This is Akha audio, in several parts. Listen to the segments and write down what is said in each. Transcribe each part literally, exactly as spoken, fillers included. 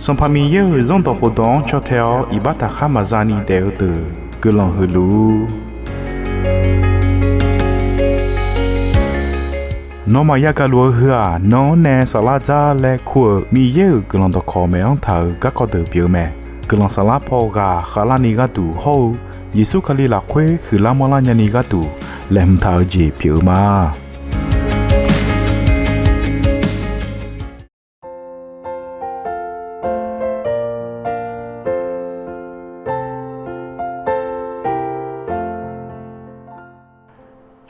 Sanqpaq Miqyaer-euq Zanrdawq khofdawq-anr caw tae-awr iqbax taqkhar maqza ni daef-eu deuq guiqlanq huiq luf-ur. Nawmaf yagaq luf-eu heu-aq, nan-anr nae saflar dzar laer kur-euq Miqyaer-euq guiqlanq dawqkawq maeq-anr taq-euq garkawv deuq pyeuf-eu mae. Guiqlanq saflar paw ghaq khavlarni gharduq hawr-eu Yeqsur Kali lafkhoer huiqlar manrlar nyani gharduq laeqhmq taq-eu jeq pyeuf-eu ma.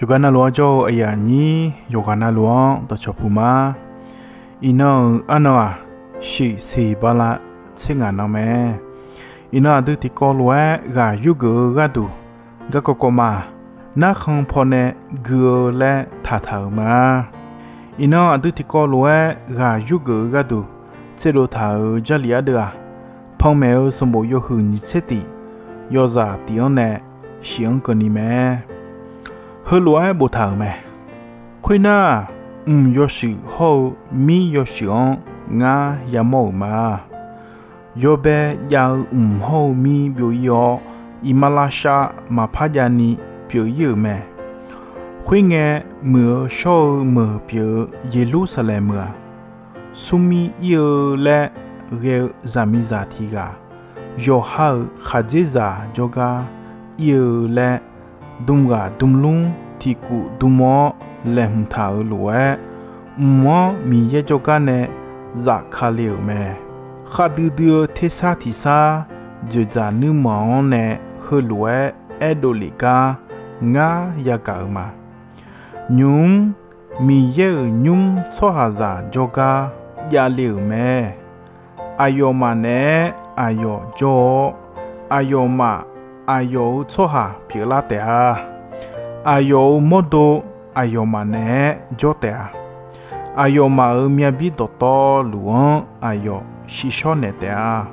Yawqghaq navluf-anr jawr-eu aqyuif aqnyir yawqghaq navluf-anr dawqcawq puq ma. Iqnan-euq arnan-aq, shiq siq bala tser ngaq nan mae. Iqnan aqdui tiqkawv lof-aer ghaq yurgeuf-eu gharduq, garkawv kawv ma, narkhan pawnae gui-eu laer taqtaq-euq ma. Iqnan aqdui tiqkawv lof-aer ghaq yurgeuf-eu gharduq tserdov taq-euq Jarlif ardeuv-aq, panmaeq-eu sanqbof yawhuiq nyiq tser tif, yawzaq tif-anr nae shif-anr keuvni mae. Heulof-aer boftaq-euq mae. Khoernar, mq yawshuif hawr-eu mir yawshuif-anr ngar yamawr-euq ma. Yawbae jav-eu mq hawr-eu mir byov-ir-awr, iqmalavshav lavshav maqpar javni pyeuf-ir-euq mae. Khoerngae, muiq-eu shawr-eu meuq pyeuf-eu Yeqlursaqlaeq meuq-aq, smrmir ir-eu laer ghae-eu zaqmiqzaq tiq ghaq, yawqha-euq khaqdzerzaq jawrgar ir-eu laer, dm ghaq dm lmr tiq kuf dm-awr laeqhmq taq-euq lof-aer, mq-anr Miqyaer jawrgar nae zafkale-euq mae. Khavdui dui-eu tersar tiq sar dzoeqdzaq nuirmanq-anr nae heulof-aer aerdov lef gar ngar yagaq-euq ma. Nymq-mr Miqyaer-euq nymr tsawrhaqzaq jawrgar javle-euq mae. Aqyawfmaf naeq-aer aqyawf jawr-awr, aqyawfmaf aqyawf-euq tsawrhaq pyeuflar taef-a. Aqyawf-euq mawrdo aqyawfmaf naeq-aer jawr taef-a. Aqyawfmaf-euq myavbir dawqtawvluf-anr aqyawf shiqshawr naeq taef-a.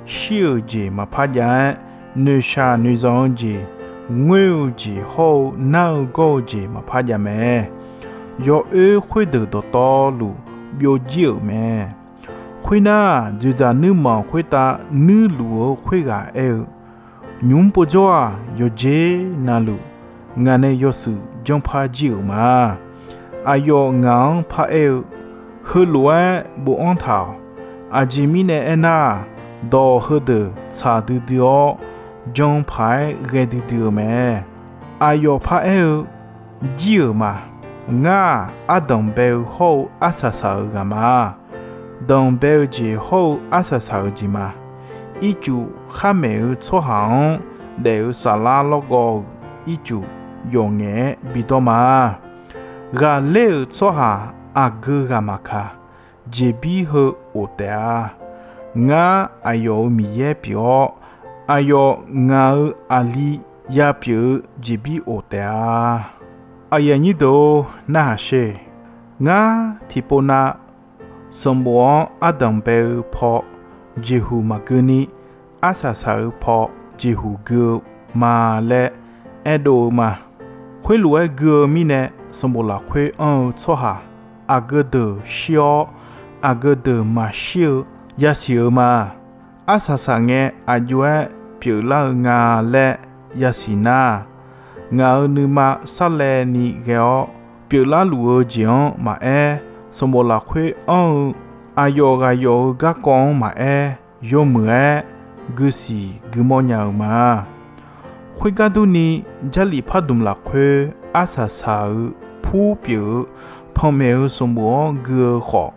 Shir-euq jeq maqpar jav-aer, noeqshaq noeqzanq-eu jeq, ngoer-eu jeq hawr-eu nar-eu gawr-eu jeq maqpar jav mae. Yawoer khoerdeuq dawqtawvluf byovjir-euq mae. Khoernar, dzoeqdzaq nuirmanq khoertav nuirluf-eu khoerghaq aer-eu, Nymq-mr povjawr-aq, yawqjeq navluf ngaq nae yawshuif janrpar jir-euq ma. Aqyawf ngaq-anr paraer-eu, Heulof-aer bofanr taq-awq. Aqjeq mirnae aernar, dawq heudeuq tsaq duidui-awr, jan paq-aer ghae duidui-eu mae. Aqyawf paraer-eu, Jir-euq ma. Ngar-aq, ardanq bae-eu hawr-eu arsaq saq-eu ghaq ma. Danqbae-eu jeq hawr-eu arsaq saq-eu jeq ma. Ircuf khar maeq-eu tsawrhaq-anr daef-eu saflar lawrgawv-euq ircuf yawf ngaef-aer bidawr ma. Ghaqler-euq tsawrhaq aqgeu ghaq maqkaq, jeqbir heu of taef-a. Ngar aqyawf-euq Miqyaer pyeuf-awr, aqyawf ngaq-euq aqli yapyeuf-eu jeqbir of taef-a. Aqyuif aqnyir deuq-or, narhaq sher. Ngar tiqpov nav sanqbof-anr ardanq bae-eu paw jeqhuq maqgeu ni, arsaq saq-eu paw jeqhuq gui-eu ma laer aerdov-eu ma. Khoerlof-aer gui-eu mirnae, sanqbof lafkhoer anr-eu tsawrhaq aqgeu deuq shir-awr, aqgeu deuq maqshir-eu yasiq-eu ma. Arsaq saq ngae aqjox-aer pyeuflar-eu nga laer yasiq nar, ngaq-euq nuima sarlaevni ghae-awr, pyeuflar luf-eu jeq-anr maqaer, sanqbof lafkhoer anr-eu aqyawf ghaq yawf-eu garkawv-anr maqaer, yawmuiq-aer guisiq guimawr nya-eu ma. Khoergar durni, Jarlif pardmq lafkhoer arsaq saq-eu pur pyeuf-eu panmaeq-eu sanqbof-anr gui-eu khawf,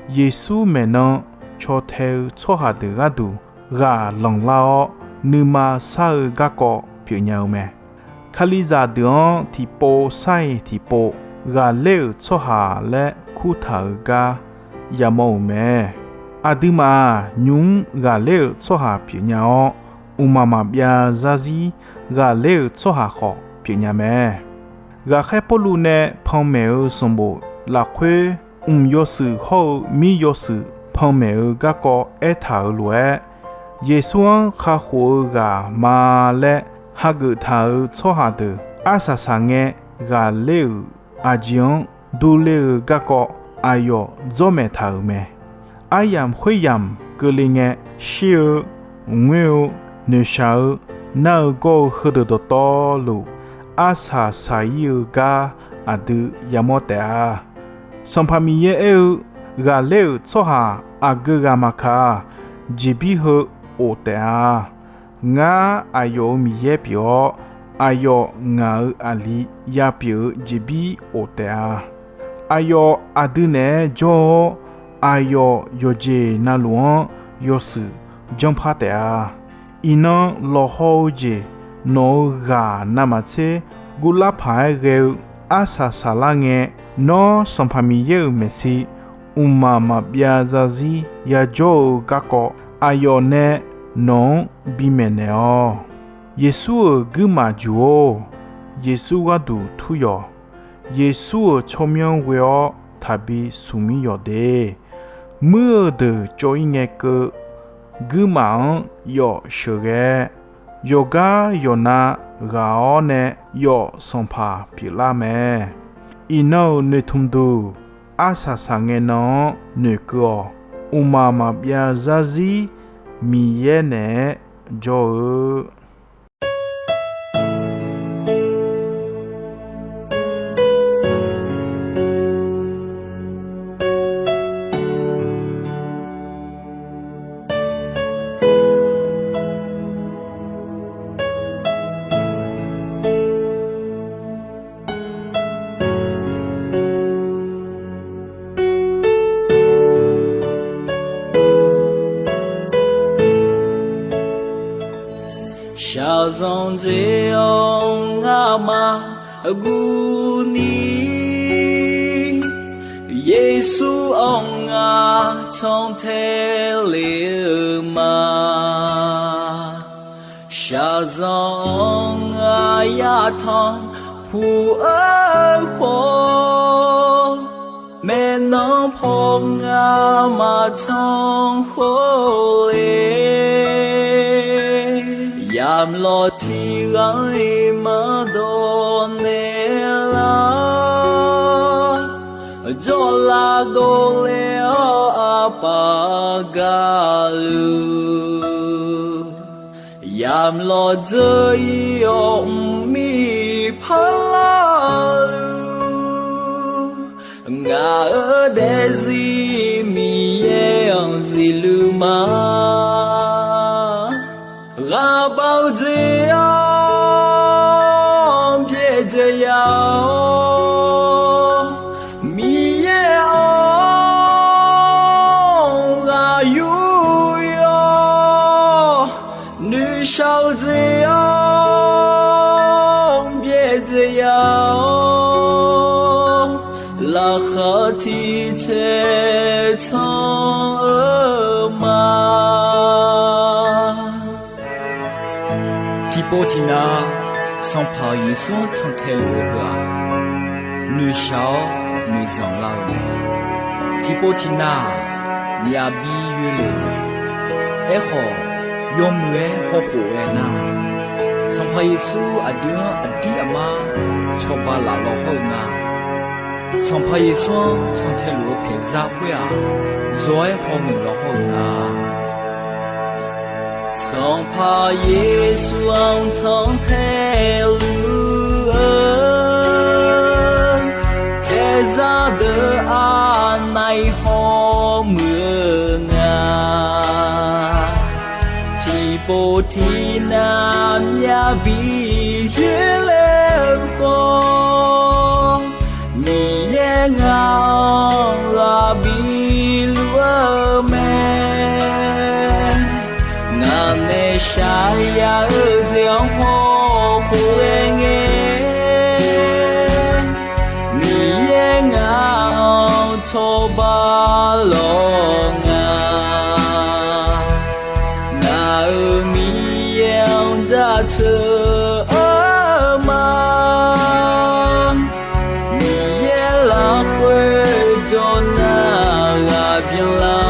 Yeqsur maeqnan caw tae-eu tsawrhaq deuq gharduq ghaq lanqlar-awr, nuima sar-eu garkawv pyeufnya-eu mae. Kalizaq deuq-anr tiqpov sar-iq tiqpov ghaqler-euq tsawrhaq laer kurtaq-euq gar yamawr-euq mae. Aqduimaf-aq, nymq-mr ghaqler-euq tsawrhaq pyeufnya-awr, mqmaq maqbyav zarzir ghaqler-euq tsawrhaq khawf pyeufnya mae. Ghaqkhaer Pawrluv nae panmaeq-eu sanqbof lafkhoer, mq yawshuif hawr-eu mir yawshuif panmaeq-eu garkawv aertaq-euq lof-aer, Yeqsur-anr kakhof-eu ghaq ma laer hageuf taq-euq tsawrhaq deuq arsaq saq ngae ghaqler-euq aqjeq-anr durler-eu garkawv aqyawf dzawrmaeq taq-euq mae. Aryamq khoeryamq keuvle ngae, shir-eu, ngoer-eu, noeqshaq-eu, nar-eu gawr-eu heudeuq dawqtawvluf, arsaq saq-ir-eu gar aqdui yamawr taef-a. Sanqpaq Miqyaer aer-eu, ghaqler-euq tsawrhaq aqgeu ghaq maqkaq-aq, jeqbir heu of taef-a. Ngar aqyawf-euq Miqyaer pyeuf-awr, aqyawf ngaq-euq aqli yapyeuf-eu jeqbir of taef-a. Aqyawf aqdui naeq-aer jawr-awr, aqyawf yawqjeq navluf-anr yawshuif janrpar taef-a. Iqnan lawqhaw-eu jeq nawq-euq ghaq navmaqtser guvlar paq-aer ghae-eu arsaq saqlar ngae, nawr Sanqpaq Miqyaer-euq maeqshi mqmaq maqbyav zarzir yajawr-eu garkawv, aqyawf nae nawq-anr bimaeq naeq-awq. Yeqsur-euq guirmaf juq-or, Yeqsur gharduq tur yawq. Yeqsur-euq tsawrmyanr ghoe-awr taqbi smq mir yawq de. Muir-eu deuq cawv-ir ngae keuv, guirmaf-anr yawf sheuqghae, yawqgar yawqnav ghaq-awr nae yawf sanqpaq pyeuflar mae. Iqnan-euq noeqtmq duq arsaq saq ngae nan-anr noeqkeuv-awq. Mqmaq maqbyav zarzir Miqyaer naeq-aer jawr-eu Shaqzanq dzae-awr ngamaf guvni, Yeqsur-anr ngar cantae le-eu ma. Shaqzanq-anr ngar yatanq puq-eu khawf, maeqnan paw ngar maqtanq khawf le. Yamq lawq tiq ghaq-iq maqdawq naeq lar, jawrlav dovle-awr aqpaf gaqluf, yamq lawq dzeur-ir-awr mqmir parlar luf, ngaq-euq daefzir Miqyaer-anr zifluf ma. Ghaqbav-eu dzae-anr byaerdzae ya-awr, Miqyaer-anr ghaq yur yawr, noeqshaq-eu dzae-anr byaerdzae ya-awr, laqkhaq tiq taeq can-eu ma. Tiqpov tiqnav, Sanqpaq Yeqsur-anr cantae luf-eu heu-aq, noeqshaq-awr noeqzanq lar-eu mae. Tiqpov tiqnav-aq, myavbi yoeluf-eu mae. Aerkhawf, yawmuiq-aer hawkhof ghae nar, Sanqpaq Yeqsur aqdui-anr aqdir aqmar cawba laf law hawr-eu nga. Sanqpaq Yeqsur-anr cantae luf-eu paeqzar khoer-aq, zawq-aer hawmuiq law hawr-eu nga. Sanqpaq Yeqsur-anr cantae luf-eu paeqzar deuq aqnaeq hawmuiq-eu nga. Tiqpov tiqnav myavbi yoerler-eu khawf, Miqyaer ngaq-anr ghaq biluf-eu mae. Ngaq nae shaqya-eu jeq-anr hawkhof ghae ngae, Miqyaer ngaq-anr cawba lawr nga. Ngaq-euq Miqyaer-anr jaceuq-eu ma. Miqyaer lafkhoer jawr nar ghaq byanlar,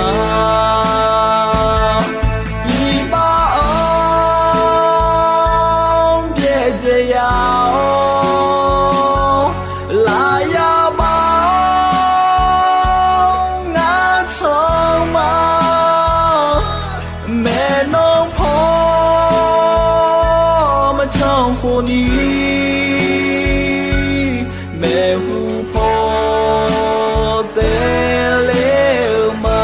iqbax-anr byaerdzae ya-awr, lafyaq baf-awr ngar can ma. ni maeqhu paw taev ler-eu ma.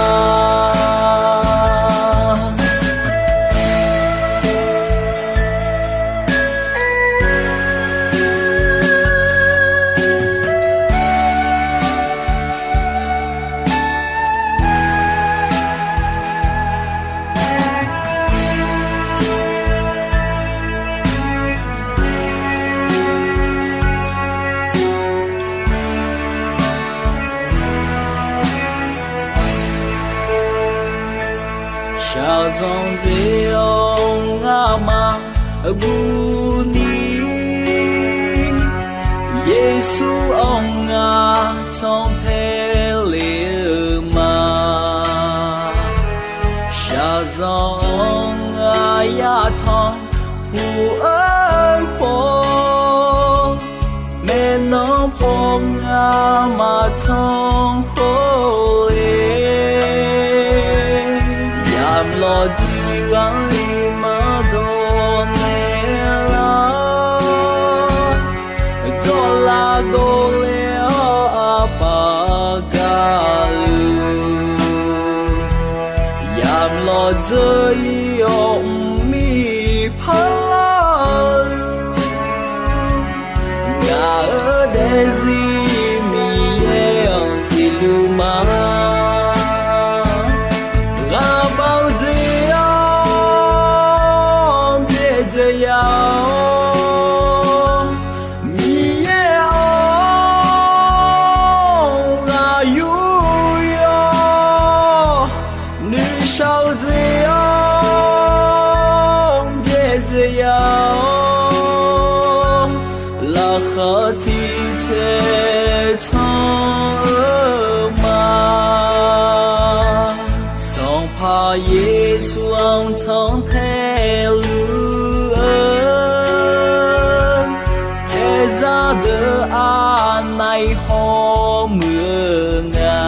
Shaqzanq dzae-awr ngamaf guv ni, Yeqsur-anr ngar cantae ler-eu ma. Shaqzanq-anr ngar yatanq puq-eu khawf, maeqnan paw ngar maqtanq khawf le. Yamq lawqdiq ghanr-iq maqdawq naeq lar, jawrlav dovle-awr aqpaf gaqluf, yamq lawqdzeur-ir-awr mqmir parlar-eu, ngaq-euq daefzir Miqyaer-anr zifluf ma. Ghaqbaq-eu jeq-anr byaerdzae ya-awr, Miqyaer-anr ghaq yur yawr, nuishaq-eu jeq-anr byaerdzae ya-awr, laqkhaq tiq caev canr-eu ma. Sanqpaq Yeqsur-anr cantae luf-eu, taerzar deuq aqnav-iq hawmuiq-eu nga.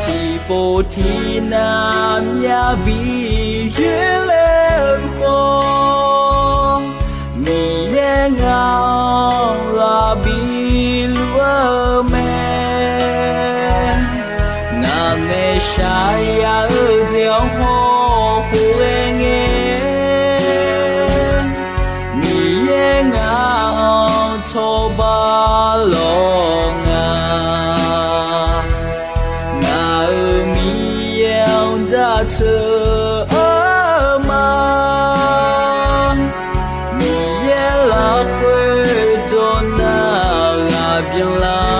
Tiqpov tiqnav myavbi yoerler-eu khawf, Miqyaer ngaq-anr ghaq biluf-eu mae. Ngaq nae shaqzanq-eu jeq-anr hawkhof ghae ngae, Miqyaer ngaq-anr cawba lawq nga. Ngaq-euq Miqyaer-anr jaceuq-eu ma. Miqyaer lafkhoer jawr nar ghaq byanlar,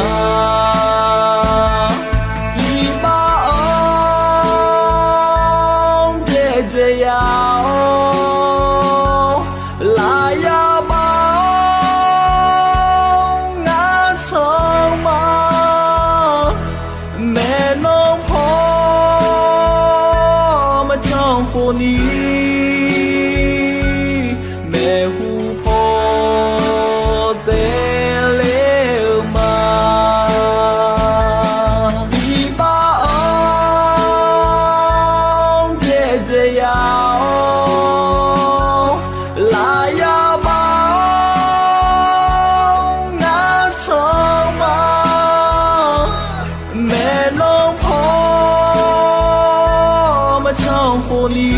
iqbax-anr byaerdzae ya-awr, lafyaq baf-awr ngar canr ma. Maeqnan paw maqcanr khofni, maeqhu paw taev ler-eu ma. Iqbax-anr byaerdzae ya-awr, lafyaq baf-awr ngar canr ma. Maeqnan paw maqcanr khofni,